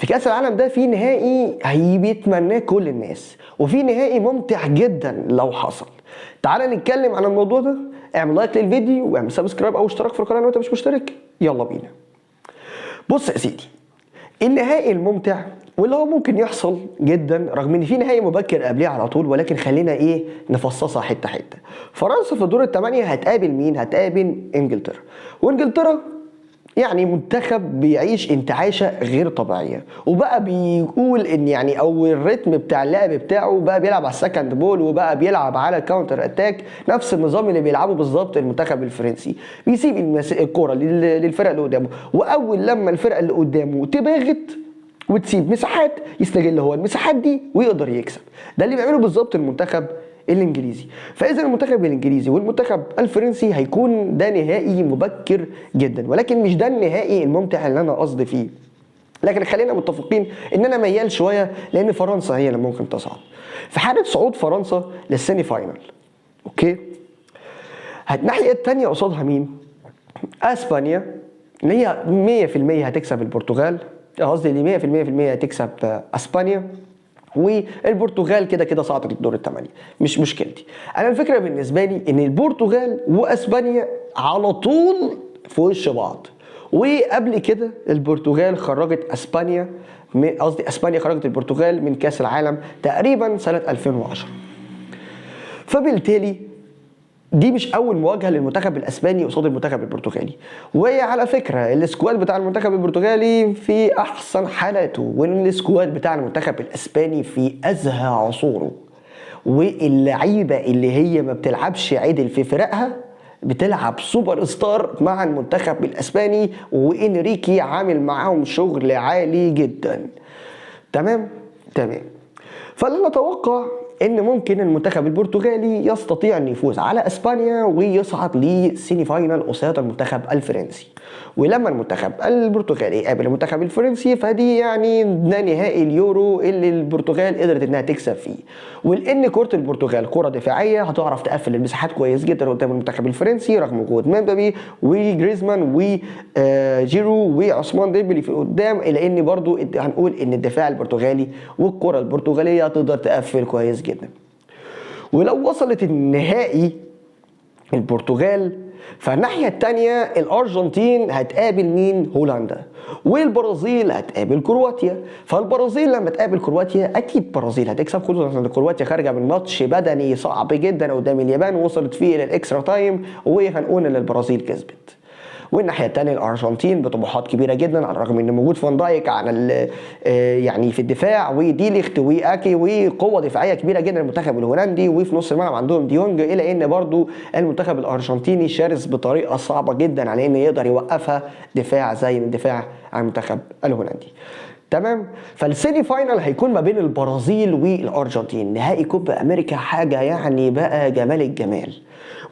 كاس العالم ده في نهائي هيتمناه كل الناس، وفي نهائي ممتع جدا لو حصل. تعال نتكلم عن الموضوع ده. اعمل like للفيديو واعمل subscribe او اشتراك في القناة لو انت مش مشترك. يلا بينا. بص يا سيدي، النهائي الممتع واللي هو ممكن يحصل جدا رغم ان في نهائي مبكر قبليه على طول، ولكن خلينا ايه نفصصها حتة حتة. فرنسا في دور الثمانية هتقابل مين؟ هتقابل انجلترا. وانجلترا يعني منتخب بيعيش انتعاشه غير طبيعية، وبقى بيقول ان يعني او الريتم بتاع اللعب بتاعه بقى بيلعب على ال second ball، وبقى بيلعب على counter attack، نفس النظام اللي بيلعبه بالظبط المنتخب الفرنسي. بيسيب الكره للفرقة اللي قدامه، واول لما الفرقة اللي قدامه تباغت وتسيب مساحات يستغل هو المساحات دي ويقدر يكسب. ده اللي بيعمله بالظبط المنتخب الانجليزي. فاذا المنتخب الانجليزي والمنتخب الفرنسي هيكون ده نهائي مبكر جدا، ولكن مش ده النهائي الممتع اللي انا قصدي فيه. لكن خلينا متفقين ان انا ميال شوية لان فرنسا هي اللي ممكن تصعد. في حاله صعود فرنسا لل semi final، okay، الناحية الثانية قصادها مين؟ اسبانيا، اللي هي 100% هتكسب البرتغال، قصدي اللي 100% هتكسب اسبانيا، والبرتغال كده كده صعدت للدور الثمانية، مش مشكلتي. انا الفكرة بالنسبة لي ان البرتغال واسبانيا على طول في وش بعض، وقبل كده البرتغال خرجت اسبانيا، قصدي اسبانيا خرجت البرتغال من كاس العالم تقريبا سنة 2010. فبالتالي دي مش اول مواجهة للمنتخب الاسباني قصاد المنتخب البرتغالي. وعلى فكرة ال squad بتاع المنتخب البرتغالي في احسن حالاته، وال squad بتاع المنتخب الاسباني في ازهى عصوره، واللعيبة اللي هي ما بتلعبش عدل في فرقها بتلعب سوبر ستار مع المنتخب الاسباني، وانريكي عامل معاهم شغل عالي جدا. تمام تمام. فلنتوقع ان ممكن المنتخب البرتغالي يستطيع ان يفوز على اسبانيا ويصعد ل semi final قصاد المنتخب الفرنسي. ولما المنتخب البرتغالي يقابل المنتخب الفرنسي فدي يعني ده نهائي اليورو اللي البرتغال قدرت انها تكسب فيه. ولان كره البرتغال كره دفاعية هتعرف تقفل المساحات كويس جدا قدام المنتخب الفرنسي رغم وجود مبابي وجريزمان وجيرو وعثمان ديمبلي في قدام، الا ان برضو هنقول ان الدفاع البرتغالي والكره البرتغالية هتقدر تقفل كويس جدا. ولو وصلت النهائي البرتغال، فالناحية التانية الأرجنتين هتقابل مين؟ هولندا. والبرازيل هتقابل كرواتيا. فالبرازيل لما تقابل كرواتيا أكيد البرازيل هتكسب، خصوصا ان كرواتيا خارجة من ماتش بدني صعب جدا قدام اليابان وصلت فيه إلى ال extra time، وهنقول إن البرازيل كسبت. والناحية الثانية الارجنتين بطموحات كبيرة جدا، على الرغم ان موجود فان دايك على يعني في الدفاع، وديليخت واكي، وقوه دفاعية كبيرة جدا المنتخب الهولندي، وفي نص الملعب عندهم ديونج، الى ان برضو المنتخب الارجنتيني شرس بطريقة صعبة جدا على ان يقدر يوقفها دفاع زي الدفاع عن المنتخب الهولندي. تمام. فال semi final هيكون ما بين البرازيل والارجنتين، نهائي كوبا امريكا، حاجة يعني بقى جمال الجمال.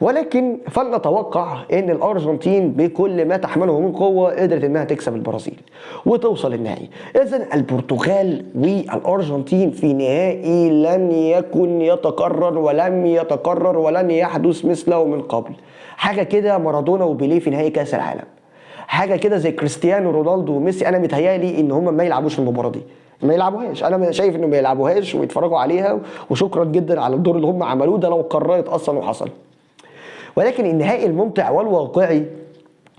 ولكن فلنتوقع ان الارجنتين بكل ما تحمله من قوة قدرت انها تكسب البرازيل وتوصل النهائي. اذا البرتغال والارجنتين في نهائي لن يكن يتكرر ولم يتكرر ولن يحدث مثله من قبل. حاجة كده مارادونا وبيليه في نهائي كاس العالم، حاجة كده زي كريستيانو رونالدو وميسي. انا متهيالي ان هم ما يلعبوش المباراة دي، ما يلعبوهاش. انا شايف انه ما يلعبوهاش ويتفرجوا عليها، وشكرا جدا على الدور اللي هم عملوه ده لو قررت اصلا وحصل. ولكن النهائي الممتع والواقعي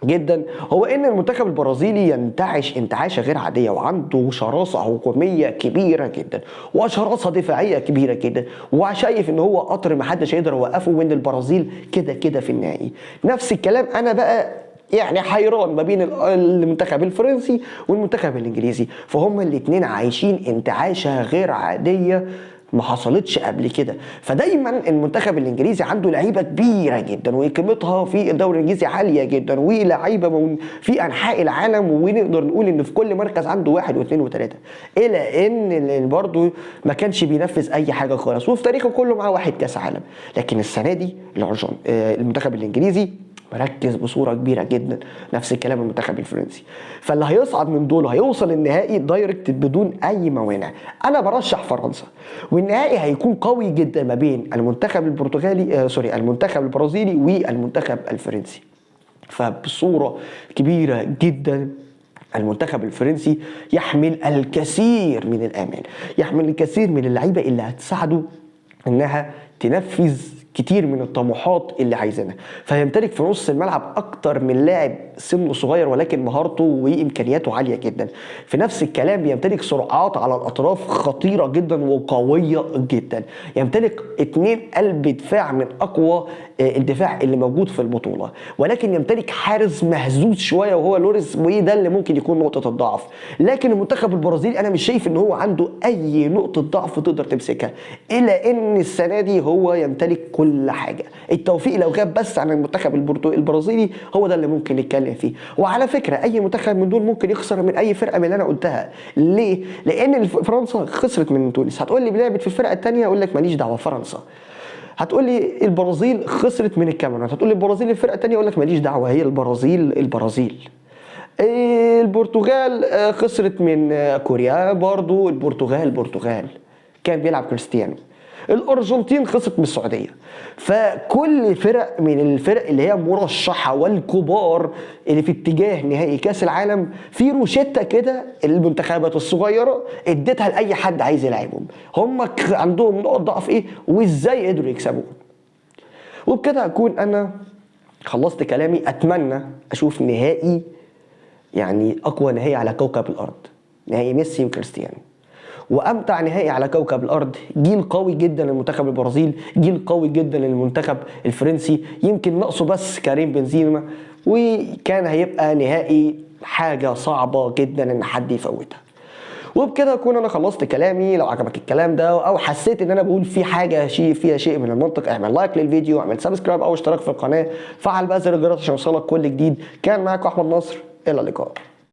جدا هو ان المنتخب البرازيلي ينتعش انتعاشه غير عادية، وعنده شراسة هجومية كبيرة جدا وشراسه دفاعية كبيرة جدا، وشايف ان هو قطر ما حدش يقدر يوقفه، وان البرازيل كده كده في النهائي. نفس الكلام انا بقى يعني حيران ما بين المنتخب الفرنسي والمنتخب الانجليزي، فهم الاثنين عايشين انتعاشه غير عادية ما حصلتش قبل كده. فدايما المنتخب الانجليزي عنده لعيبة كبيرة جدا وقيمتها في الدوري الانجليزي عالية جدا، ولعيبة في انحاء العالم، ونقدر نقول ان في كل مركز عنده واحد واثنين وثلاثة، الى ان برضه ما كانش بينفذ اي حاجة خالص، وفي تاريخه كله معاه واحد كاس عالم. لكن السنة دي المنتخب الانجليزي مركز بصورة كبيرة جدا، نفس الكلام المنتخب الفرنسي. فاللي هيصعد من دول هيوصل النهائي direct بدون اي موانع. انا برشح فرنسا، والنهائي هيكون قوي جدا ما بين المنتخب البرتغالي sorry المنتخب البرازيلي والمنتخب الفرنسي. فبصوره كبيرة جدا المنتخب الفرنسي يحمل الكثير من الآمال، يحمل الكثير من اللعيبة اللي هتساعده انها تنفذ كتير من الطموحات اللي عايزينها. فيمتلك في نص الملعب اكتر من لاعب سنة صغير ولكن مهارته وامكانياته عالية جدا. في نفس الكلام يمتلك سرعات على الاطراف خطيرة جدا وقويه جدا. يمتلك 2 قلب دفاع من اقوى الدفاع اللي موجود في البطولة، ولكن يمتلك حارس مهزوز شوية وهو لوريس، وده اللي ممكن يكون نقطة الضعف. لكن المنتخب البرازيلي انا مش شايف ان هو عنده اي نقطة ضعف تقدر تمسكها، الا ان السنة دي هو يمتلك كل حاجة. التوفيق لو غاب بس عن المنتخب البرازيلي هو ده اللي ممكن نتكلم فيه. وعلى فكرة اي منتخب من دول ممكن يخسر من اي فرقه من اللي انا قلتها. ليه؟ لان فرنسا خسرت من تونس. هتقول لي لعبت في الفرقة الثانية، اقول لك ماليش دعوه فرنسا. هتقول لي البرازيل خسرت من الكاميرون، هتقول لي البرازيل الفرقة الثانية، اقول لك ماليش دعوه، هي البرازيل البرازيل. البرتغال خسرت من كوريا، برضو البرتغال البرتغال كان بيلعب كريستيانو. الارجنتين خسرت من السعودية. فكل فرق من الفرق اللي هي مرشحة والكبار اللي في اتجاه نهائي كاس العالم في روشته كده المنتخبات الصغيرة اديتها لاي حد عايز يلعبهم. هم عندهم نقط ضعف ايه وازاي قدروا يكسبوهم. وبكده اكون انا خلصت كلامي. اتمنى اشوف نهائي يعني اقوى نهائي على كوكب الارض، نهائي ميسي وكريستيانو، وامتع نهائي على كوكب الارض. جيل قوي جدا للمنتخب البرازيل، جيل قوي جدا للمنتخب الفرنسي، يمكن ناقصه بس كريم بنزيما، وكان هيبقى نهائي حاجة صعبة جدا ان حد يفوتها. وبكده اكون انا خلصت كلامي. لو عجبك الكلام ده او حسيت ان انا بقول في حاجة شيء فيها شيء من المنطق، اعمل like للفيديو، اعمل subscribe او اشتراك في القناة، فعل بقى زر الجرس عشان يوصلك كل جديد. كان معاكم احمد نصر، الى اللقاء.